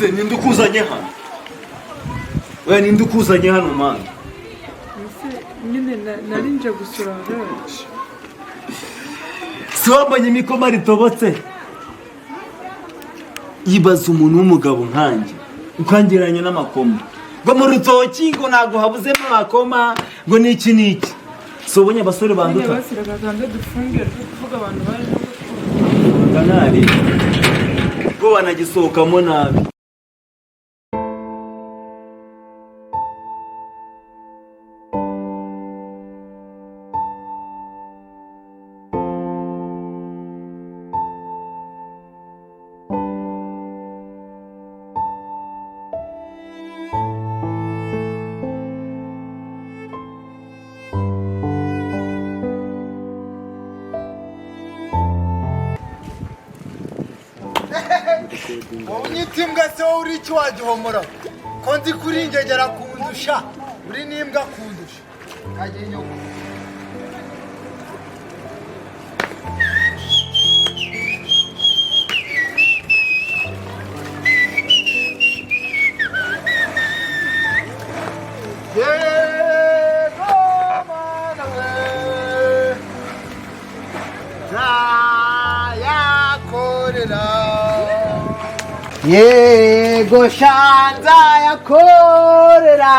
Ese ninde ukuzanye hano? We, ninde ukuzanye hano, man? Ese nyine nari nje gusura benshi. Si wambonye imikoma ritobotse? Ibaza umuntu w'umugabo nkanjye ukangereranya n'amakoma, ngo mu rutoki ngo ntabwo habuzemo amakoma, ngo n'iki n'iki. Si ubonye abasore Nyine banduta? Basiraga kandi dufunge, turi kuvuga abantu bari no gutwara. Kanari bo banagisohokamo nabi. Wowe unyita imbwa se, wowe uri iki wagihomora ko nzi kuri ingegera kundusha, uri n'imbwa kundusha kagira inyungu. Yego mana we, nzayakorera, yego sha, nzayakorera,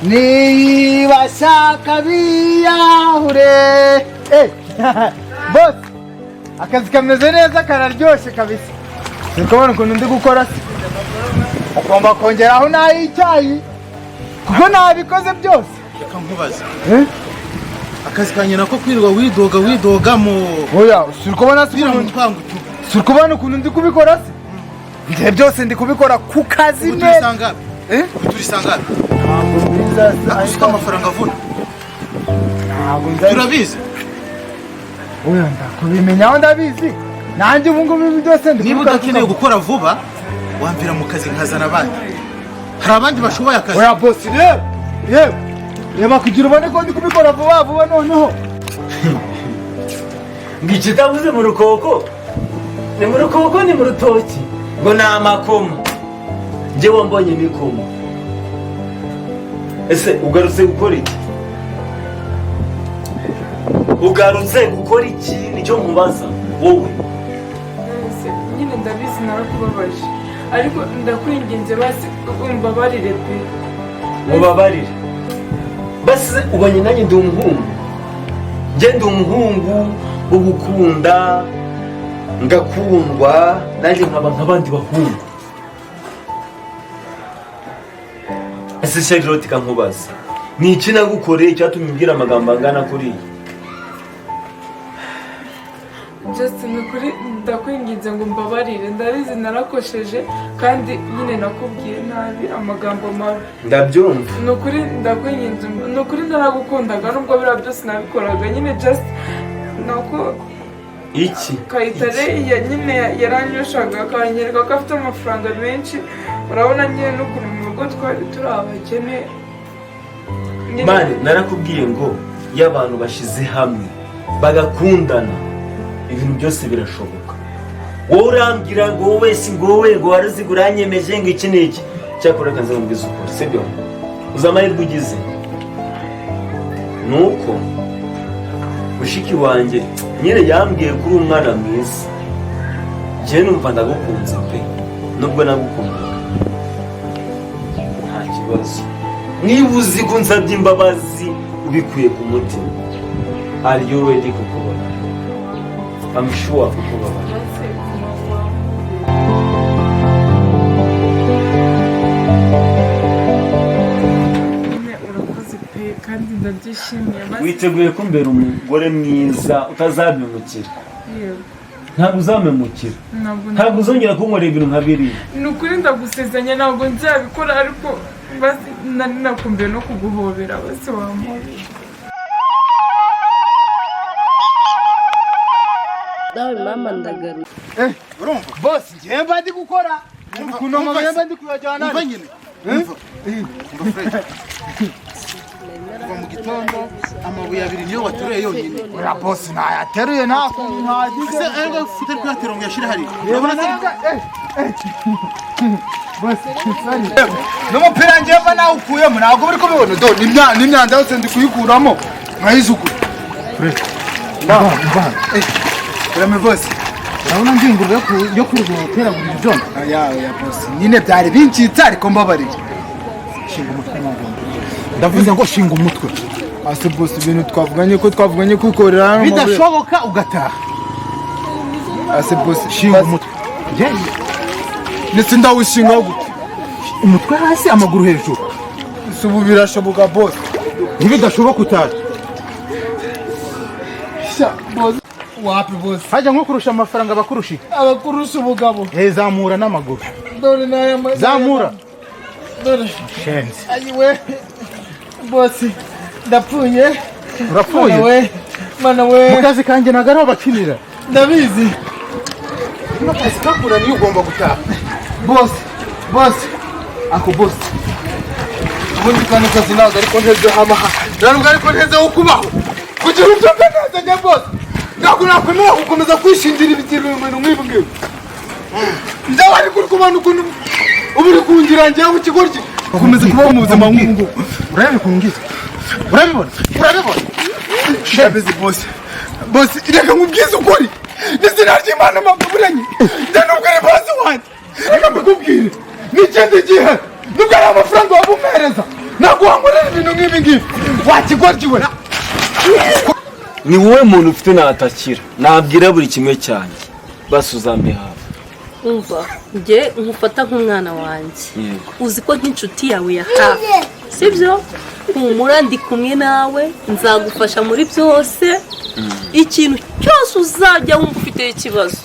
niba shaka biyahure. Boss, akazi kameze neza, kararyoshye kabisa. Uri kubona ukuntu ndi gukora se? Ugomba kongeraho n'ay'icyayi kuko nabikoze byose. Reka nkubaze. Eh? Akazi kanjye nako kwirirwa widoga widogamo? Oya, si uri kubona se bwira ukuntu mu twangu tu. Si uri kubona ukuntu ndi kubikora se? Njye byose ndi kubikora ku kazi Ubu neza. turisangabe. Eh? Ubu turisangabe. Ntabwo mbizi. Ariko usiko amafaranga avuna? Ntabwo nzi. Turabizi. Oya, ndakubimenyaho, ndabizi nanjye ubu ngubu ibi byose ndi Niba kubikora. udakeneye gukora vuba, wamvira mu kazi nkazana abandi. Hari abandi bashoboye akazi. Oya boss, reba, yewe, reba kugira ubone ko ndi kubikora vuba vuba noneho. Ngo ikitabuze mu rukoko ni mu rukoko, ni mu rutoki, ngo ni amakoma. Njye wambonye imikoma? Ese ugarutse gukora iki? Ugarutse gukora iki? Nicyo nkubaza wowe. Ese nyine ndabizi narakubabaje, ariko ndakwinginze basi umbabarire pe. Mubabarire basi. Ubonye nanjye ndi umuhungu, njye ndi umuhungu wo gukunda ngakundwa, nanjye nkaba nk'abandi bahungu. Ese Charlotte, kankubaza, ni iki nagukoreye cyatumye umbwira amagambo angana kuriya? Just ni ukuri ndakwinginze ngo mbabarire. Ndabizi narakosheje kandi nyine nakubwiye nabi, amagambo mabi. Ndabyumva. Ni ukuri ndakwinginze, ni ukuri naragukundaga nubwo biriya byose nabikoraga. Nyine just ni uko Iki? Kayitare nyine yaranyushaga akanyereka ko afite amafaranga menshi. Urabona nyine n'ukuntu mu rugo twari turi abakene. Man, narakubwiye ngo iyo abantu bashyize hamwe bagakundana, ibintu byose birashoboka. Wowe urambwira ngo wowe si ngo wowe ngo waruzi ngo uranyemeje ngo iki n'iki. Cyakora reka nze nkubwize ukuri, sibyo? Uzi amahirwe ugize ni uko mushiki wanjye nyine yambwiye ko uri umwana mwiza. Njyewe numva ndagukunze pe, nubwo nagukundaga. Nta kibazo, niba uzi ko unsabye imbabazi ubikuye ku mutima, are you ready kukubona? I'm sure kukubabara. Ndetse mama, nyine urakoze pe, kandi ndabyishimiye maze. Witeguye kumbera umugore mwiza utazabimukira? Yego. Ntabwo uzamemukira? Ntabwo. Ntabwo uzongera kunkorera ibintu nka biriya? Ni ukuri ndagusezeranya, ntabwo nzabikora, ariko basi nari nakumbuye no kuguhobera. Basi wampobera. Dawe mama, ndagaruka. Urumva? Boss, njyewe mba ndi gukora ukuntu amabuye mba ndi kuyajyana. Umva nyine, umva, umva Fred, kuva mu gitondo. Gitondo amabuye abiri niyo wateruye yonyine. Oya bosi, ntayateruye, nta kuntu ntagize. Ese aya ngaya utari kuyatera ngo uyashyire hariya? Reba. Urabona se? Naga bosi, sorry, n'umupira ngiye mba nawukuyemo, ntabwo uri kubibona. Do n'imyanda yose ndi kuyikuramo nkayijugunya. Urame bosi. Urabona ndi ingurube yo kwirirwa guteragura ibyondo? Oya, oya bosi, nyine byari bincitse, ariko mbabarira. Shinga umutwe n'ubundi, ndavuze ngo shinga umutwe. Ase bosi, ibintu twavuganye ko twavuganye kwikorera hano Bidashoboka ugataha. Ase bosi. Shinga umutwe. Ndetse ndawushinga gute? Umutwe hasi, amaguru hejuru. Si ubu birashoboka bosi? Ntibidashoboka utaha. Sha bosi, wapi bosi. Hajya nko kurusha amafaranga abakurusha? Abakurusha ubugabo. Eh, zamura n'amaguru. Dore n'aya Zamura. Dore. Shenzi. Ayiwe bosi, ndapfuye. Urapfuye? Mana we, mana we. Mu kazi kanjye ntabwo ariho bakinira. Ndabizi. Kano kazi kakunaniye ugomba gutaha. Bosi, bosi, ako bosi, ubundi kano kazi ntabwo ariko ntezeho amaha, ntabwo ariko ntezeho kubaho kugira ubyumve neza. Njye bosi ntabwo nakwemera gukomeza kwishingira ibintu nk'ibi ngibi. Njyewe ariko uri kubona ukuntu ubu uri kungira njyewe ikigoryi, gukomeza kubaho mu buzima nk'ubu ngubu. Urabibona ngize, urabibona, urabibona. Ndabizi bosi. Bosi, reka nkubwize ukuri n'izina ry'Imana mpamvu njye nubwo ari bosi wanjye, reka mbikubwire n'ikindi gihe, nubwo ari amafaranga waba umpereza, ntabwo wankorera ibintu nk'ibi ngibi, wakigoryi we. Ni wowe muntu ufite natakira, nabwira buri kimwe cyanjye, basi uzambe hafi. Umva, njye nkufata nk'umwana wanjye. Yego. Uzi ko nk'inshuti yawe ya hafi, sibyo? Humura, ndi kumwe nawe, nzagufasha muri byose. Ikintu cyose uzajya wumva ufiteho ikibazo,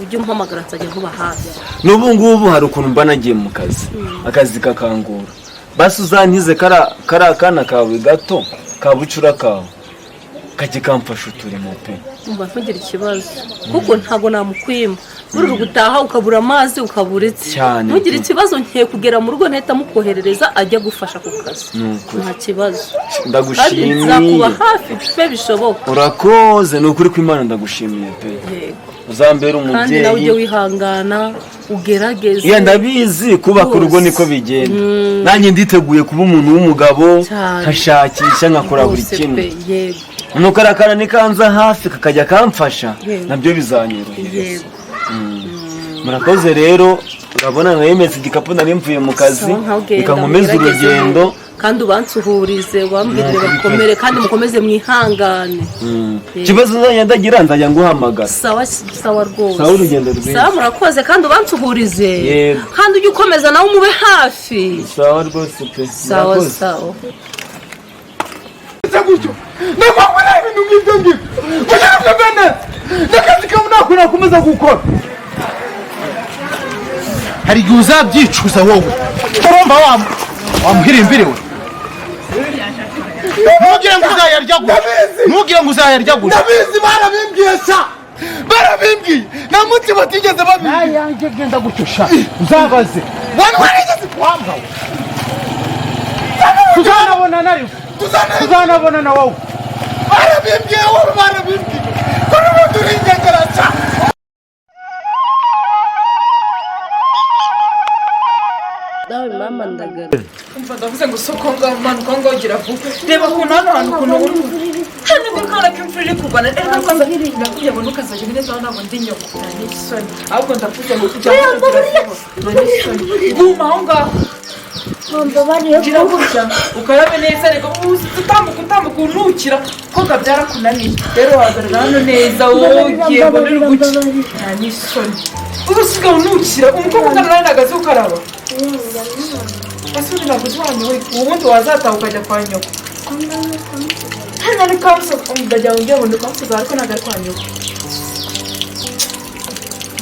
ujye umpamagara, nzajya nkuba hafi. N'ubu ngubu hari ukuntu mba nagiye mu kazi, akazi kakangura, basi uzantize kariya kana kawe gato ka bucura kawe, kajye kamfasha uturimo pe. Umva, ntugire ikibazo kuko ntabwo namukwima. Buri gutaha ukabura amazi, ukabura iki. Cyane Ntugire pe. ikibazo, ngiye kugera mu rugo ntahita mukoherereza ajya gufasha ku kazi. Ni ukuri. Nta kibazo, kandi Ndagushimiye. nzakuba hafi pe, bishoboka. Urakoze, ni ukuri kw'Imana, ndagushimiye pe. Yego. Uzambere Kandi nawe ujye umubyeyi. wihangana, ugerageze. Iya, ndabizi, kubaka urugo Rwose. niko bigenda. Nanjye nditeguye kuba umuntu w'umugabo, Cyane. nkashakisha, nkakora buri Rwose kimwe. pe, yego. Nuko arakana nikanza hafi kakajya kamfasha, Yego. nabyo bizanyorohereza. Yego. Murakoze rero. Urabona nayemetse igikapu, nari mvuye mu kazi. Sawa, nkawe ugenda, Reka nkomeze mugerageze. urugendo. Kandi ubansuhurize, ubambwirire bakomere, kandi mukomeze mwihangane. Yego. Ikibazo nzajya ndagira, nzajya nguhamagara. Sawa sawa rwose. Sawa, urugendo rwiza. Sawa, murakoze, kandi ubansuhurize. Yego. Kandi ujye ukomeza nawe umube hafi. Sawa rwose pe. Sawa. Murakoze. Sawa. Ese gutyo ntabwo wankorera ibintu nk'ibyo ngibyo kugira ubyumve neza, n'akazi kawe ntabwo nakomeza gukora. Hari igihe uzabyicuza wowe, urumva wamuhirimbiriwe? Ntugire ngo uzayarya gusa. Ndabizi. Ntugire ngo uzayarya gusa. Ndabizi, barabimbwiye sha, barabimbwiye, nta munsi batigeze babimbwiye. Nayanjye genda gutyo sha, uzabaze. Wari warigeze Wambwa we, tuzanabona na rimwe, tuzanabona na wowe. Barabimbwiye wowe, barabimbwiye ko n'ubundi uri ingegera sha. Dawe mama, ndagaruka. Umva, ndavuze ngo soko ngaho, manuka ngaho, gira vuba. Reba ukuntu hano hantu ukuntu uri hano, ndi kubona ko imvura iri kugwa. Rero rwose ndakubwiye ngo ntukazajye neza aho, ntabwo ndi nyoko. Nta n'isoni. Ahubwo ndakuze ngo ujya hano, gira vuba. Nta n'isoni, guma aho ngaho. Gira gutya ukarabe neza. Reka utambuka, utambuka unukira, koga byarakunaniye. Rero wahagarara hano neza wowe, ugiye ngo uri guca. Nta n'isoni, ubu usigaye unukira umukobwa ungana nawe, ntabwo azi gukaraba. Ese ubu ntabwo uzi wanyu we? Ubundi wazataha ukajya kwa nyoko. Hano ari kwa musozi, ndajya ngo ngo ndi kwa musozi, ariko ntabwo ari kwa nyoko.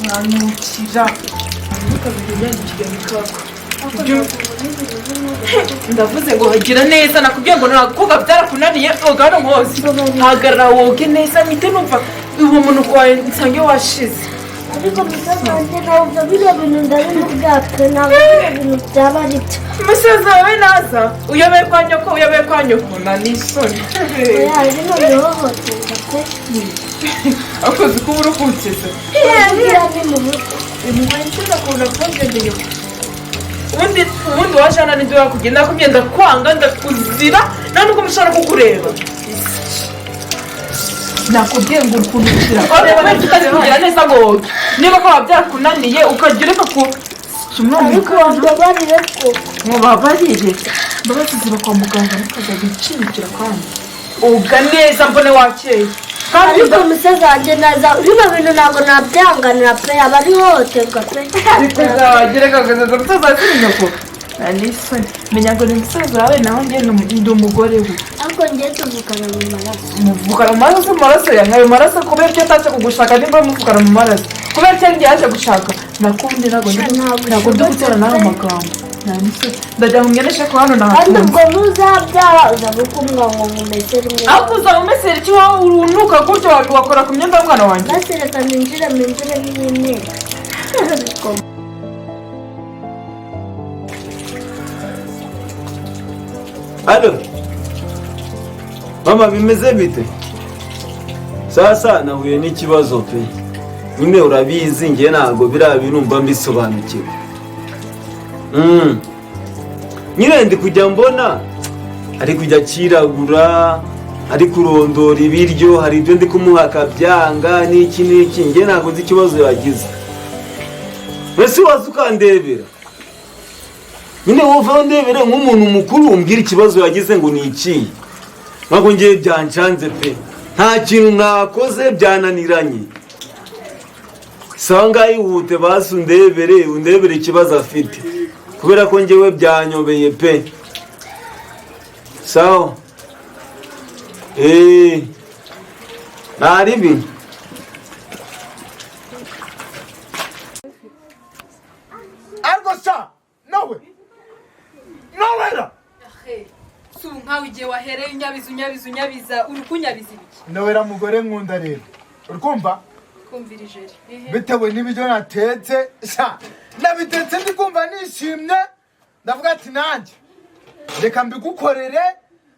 Mwanukira, ntukazajya unyandikira mikaka. Ndavuze ngo hagira neza, nakubwiye ngo ntabwo koga byarakunaniye. Oga hano nkoze, hagarara woge neza, mpite numva uwo munuko wawe nsange washize. Ariko musaza wanjye ntabwo bino bintu ndabimubwira pe, ntabwo bino bintu byaba ari byo. Musaza wawe naza uyobewe kwa nyoko, uyobewe kwa nyoko, nta n'isoni. Oya, bino bihohoterwa pe. Akoze uko ubura ukunsize. Biriya ni mu mutwe. Ntibanshyira ukuntu akunze. Ubundi waje hano nibyo wakugenda nakubwiye, ndakwanga, ndakuzira, nta nubwo mushobora kukureba. Nakubwiye ngo ukuntu ushyira kubera ko utazi kugira neza ngo woge, niba ko byarakunaniye ukajya ureka ku Ariko wambabarire ko. Mubabarire, imbabazi ziba kwa muganga, ntukazajya unshinyikira kandi uga neza mbone wakeye kandi. Ariko musaza wanjye naza, bino bintu ntabwo nabyanganira pe, aba ari ihohoterwa pe. Gereka gusa, musaza wawe si nyoko, nta n'isoni, menya ngo ni musaza wawe, naho njye ndi umugore we. Ariko njye tuvukana mu maraso. Muvukana mu maraso? Mu maraso ya nkayo maraso, kubera icyo ataje kugushaka, nimba muvukana mu maraso, kubera icyo njye yaje gushaka, nakundi ntabwo ndi Ntabwo ntabwo ndi gutera nawe amagambo, nta n'isoni, ndajya ngo mwereshe ko hano Kandi nahatunze. Ubwo nuzabyara uzaba ukumwa ngo nkumese rimwe. Ariko uzaba umesera iki wowe urunuka gutyo, wakora ku myenda y'umwana wanjye? Basi reka ninjire nk'inteko. Alo mama, bimeze bite? Sasa nahuye n'ikibazo pe. Nyine urabizi, njye ntabwo biriya bintu mba mbisobanukiwe. Nyine ndi kujya mbona ari kujya akiragura, ari kurondora ibiryo, hari ibyo ndi kumuha akabyanga n'iki n'iki. Njye ntabwo nzi ikibazo yagize. Mbese waza ukandebera nyine, wowe ndebere nk'umuntu mukuru, umbwira ikibazo yagize ngo ni iki? Ntabwo ngiye, byancanze pe, nta kintu nakoze, byananiranye. Sawa, ngaho ihute basi undebere ikibazo afite, kubera ko ngewe byanyobeye pe. Sawa, eee, nta ribi. Ariko sha nawe nowera. Si ubu nkawe igihe wahereye unyabiza, unyabiza, unyabiza, uri kunyabiza ibiki? Nowera mugore nkunda rero, uri kumva? Kumvira ijeri. Bitewe n'ibiryo natetse sha, nabitetse ndi kumva nishimye, ndavuga ati nanjye reka mbigukorere,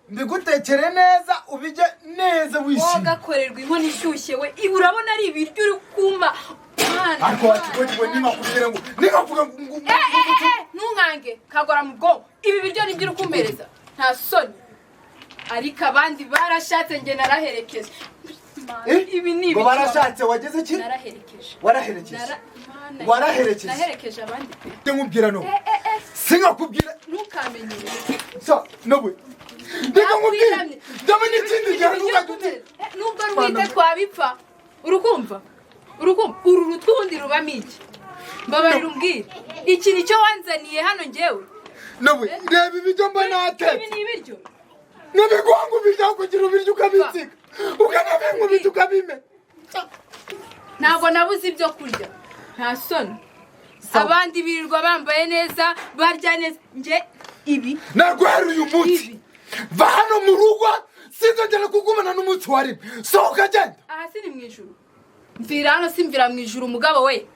mbigutekere neza, ubijye neza wishimye. Wagakorerwa inkono ishyushye we, ibi urabona ari ibiryo uri kumva? Mwana, Ariko wakigwe ningakubwira ngo ningavuga ngo Eh, eh, eh, eh, ntunkange kagora mu bwonko. Ibi biryo nibyo uri kumpereza? Nta soni? Ariko abandi barashatse, njye naraherekeje. Mana, Eh? ibi ni Ngo ibiki? barashatse, wageze ki? Naraherekeje. Waraherekeje? Mana, Waraherekeje? Naherekeje abandi pe. Njye nkubwira no Eh, eh, eh, sinkakubwira. Ntukamenyere. Sa nawe reka nkubwire, Nakwiramye. ndabona n'ikindi gihe Ibi biryo ntukajya uti kumpereza. Eh, nubwo rwite twabipfa, urukumva, urukumva uru rutwe ubundi rubamo iki? Mbabarira umbwire, iki nicyo wanzaniye hano njyewe? Nawe reba ibiryo mba Ibi natetse. ni ibiryo? Nabiguha ngo ubirya, kugira ubirya ukabitsika, ukanabinkubita ukabimena. Ntabwo nabuze ibyo kurya, nta soni? Abandi birirwa bambaye neza, barya neza, njye ibi? Naguhera uyu munsi, Ibi. va hano mu rugo, sinzongera kugumana n'umunsi wa rimwe. Sohoka, genda. Aha si ni mu ijuru? Mvira hano, simvira mu ijuru umugabo we,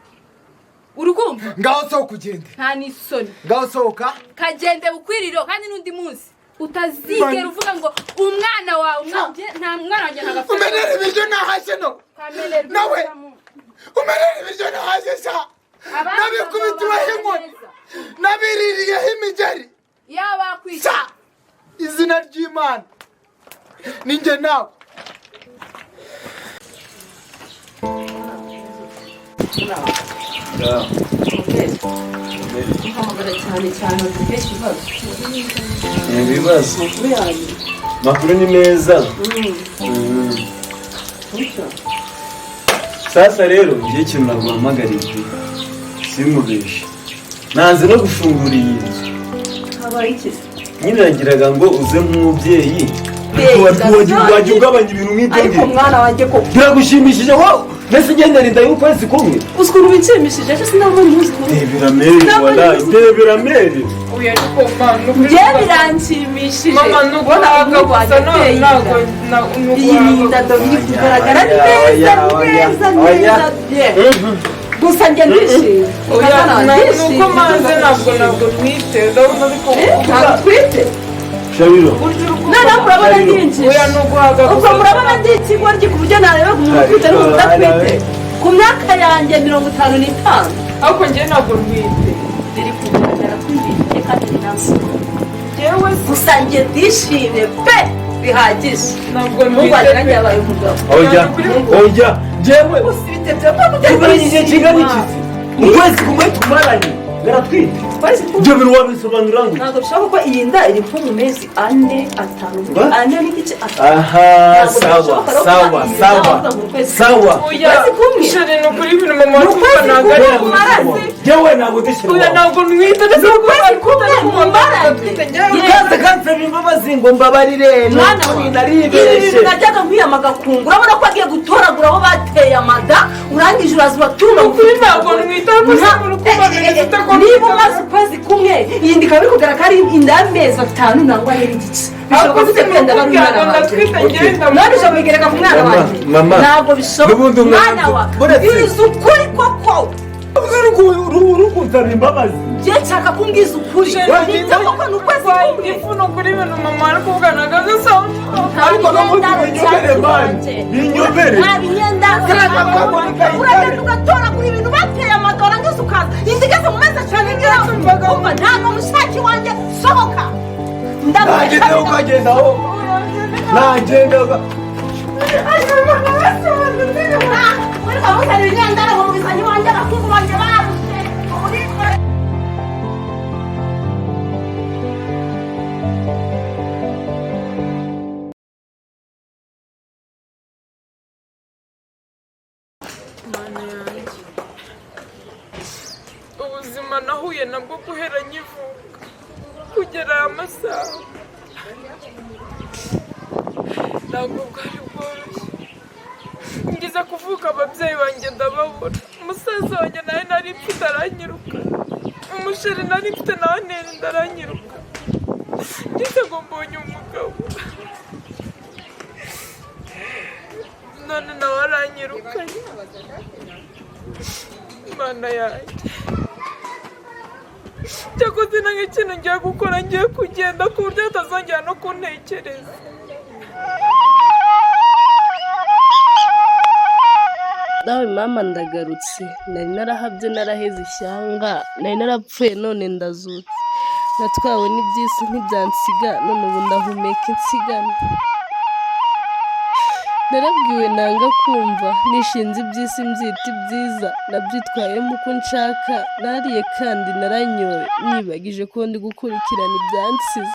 uri kumva? Ngaho sohoka ugende. Nta n'isoni? Ngaho sohoka. Kagende bukwiriro, kandi n'undi munsi utazigera uvuga ngo umwana wawe, nta mwana wanjye ntabwo afite. Umenera ibiryo nahashye no Kamenerwa nawe ibamo. Umenera ibiryo nahashye sha. Abandi Nabikubitiweho bagabo inkoni, neza. nabiririyeho imigeri. Yaba akwica. Sha, izina ry'Imana ninjye nawe. Mpamagara cyane cyane, ufite ikibazo? Ibibazo? Amakuru yanyu? Makuru ni meza. Bityo. Sasa rero ngiye, ikintu naguhamagariye, sinkubeshe, nanze no gufungura iyi nzu. Habaye iki se? Nyine nagiraga ngo uze nk'umubyeyi. Hey, Wajya ugabanya ibintu nk'ibyo Ariko ngibyo. mwana wanjye koko. Biragushimishije wowe? Mbese ugendera inda y'ukwezi kumwe? Uzi ukuntu binshimishije ejo? Sinabonye umwuzukuru. Ndebera Meri. Nabonye Walayi. umwuzukuru. Ndebera Meri. Oya, ariko mama, ni ukuri Njye biranshimishije. Mama, ni Kubona uguhaga umuhungu gusa wanjye ateye inda. ntabwo ni Iyi ni uguhaga. inda dore iri kugaragara Oya, neza oya, neza oya. neza bien. Gusa njye ndishimye. Nuko maze ntabwo ntwite, ndabona ariko ntabwo twite. Shariro, Noneho murabona ndinjije. Oya, ni uguhaga Ubwo gusa. murabona ndi ikigoryi ku buryo nareba umuntu utwite n'umuntu udatwite. Ku myaka yanjye 55. Ariko njye ntabwo ntwite. Biri kugaragara ko mbifite kandi binansuka. Njyewe si Gusa njye ndishimye pe bihagije. Ntabwo Umuhungu wanjye ntwite nanjye pe. yabaye umugabo. Oya, oya, njyewe Gusa ibitebyo byo tumaranye igihe kingana iki se? Ukwezi kumwe tumaranye ngaratwite. Ukwezi kumwe. Ibyo bintu wabisobanura ngo Ntabwo bishoboka ko iyi nda iri nko mu mezi 4, 5, What? 4 n'igice, 5. Aha, Ntabwo sawa, bishoboka rero sawa, kuba iyi nda sawa, wavuga ngo ukwezi sawa. Oya, Ukwezi kumwe. Sheri, ni ukuri ibintu mama Ni wacu ukwezi ntabwo kumwe ari mumaranye. Njyewe ntabwo ndishyira Oya, iwawe. ntabwo ntwite, ndetse Ni ukwezi kumwe mumaranye. Ndatwite njyewe. Ukaza kansaba imbabazi ngo mbabarire, Mwana nukuri wa, ibi naribeshye. bintu najyaga nkwiyamaga kungu, urabona ko agiye gutoragura aho bateye amada, urangije uraza uratura. Ukuri ntabwo ntwite, ariko Nta- se muri kumva bimeze ute ko Niba ntwite? umaze ukwezi kumwe, iyi nda ikaba iri kugaragara ko ari inda y'amezi 5 nangwa ane n'igice, bishoboka Ariko gute si kwenda bari nukubwira umwana ngo wanjye? ndatwite njyewe None ushobora kubigereka ku mwana Mama, wanjye? mama. Ntabwo bishoboka. N'ubundi umwana Mwana wa, buretse. bwiza ukuri koko. Uri kunsaba imbabazi. Njye nshaka ko umbwiza ukuri. Nibyo koko ni ukwezi kumwe? Ifu ni ukuri ibintu mama ari kuvuga ntabwo asa. Ariko n'ubundi binyobere mani, binyobere. Nta binyendaro. Uragenda ugatoragura ibintu bateye amadora ngeze ukaza. Inda igeze mu mezi 5 ngira umva ntabwo mushaki wanjye sohoka. Nagenda ukagenda aho. Nagenda uka- Mana yanjye, ubuzima nahuye nabwo guhera nkivuka kugera aya masaha ntabwo bwari bworoshye. Ngize kuvuka ababyeyi banjye ndababura, umusaza wanjye nawe nari mfite aranyiruka, umusheri nari mfite nawe nera ndaranyiruka, ngize ngo mbonye umugabo none nawe aranyirukanye. Imana yanjye, cyakoze na nk'ikintu ngiye gukora, ngiye kugenda ku buryo atazongera no kuntekereza. Dawe mama ndagarutse, nari narahabye naraheze ishyanga, nari narapfuye none ndazutse, natwawe n'iby'isi ntibyansiga, none ubu ndahumeka insigane. Narabwiwe nanga kumva, nishinze iby'isi mbyita ibyiza, nabyitwayemo uko nshaka, nariye kandi naranyoye, nibagije ko ndi gukurikirana ibyansize.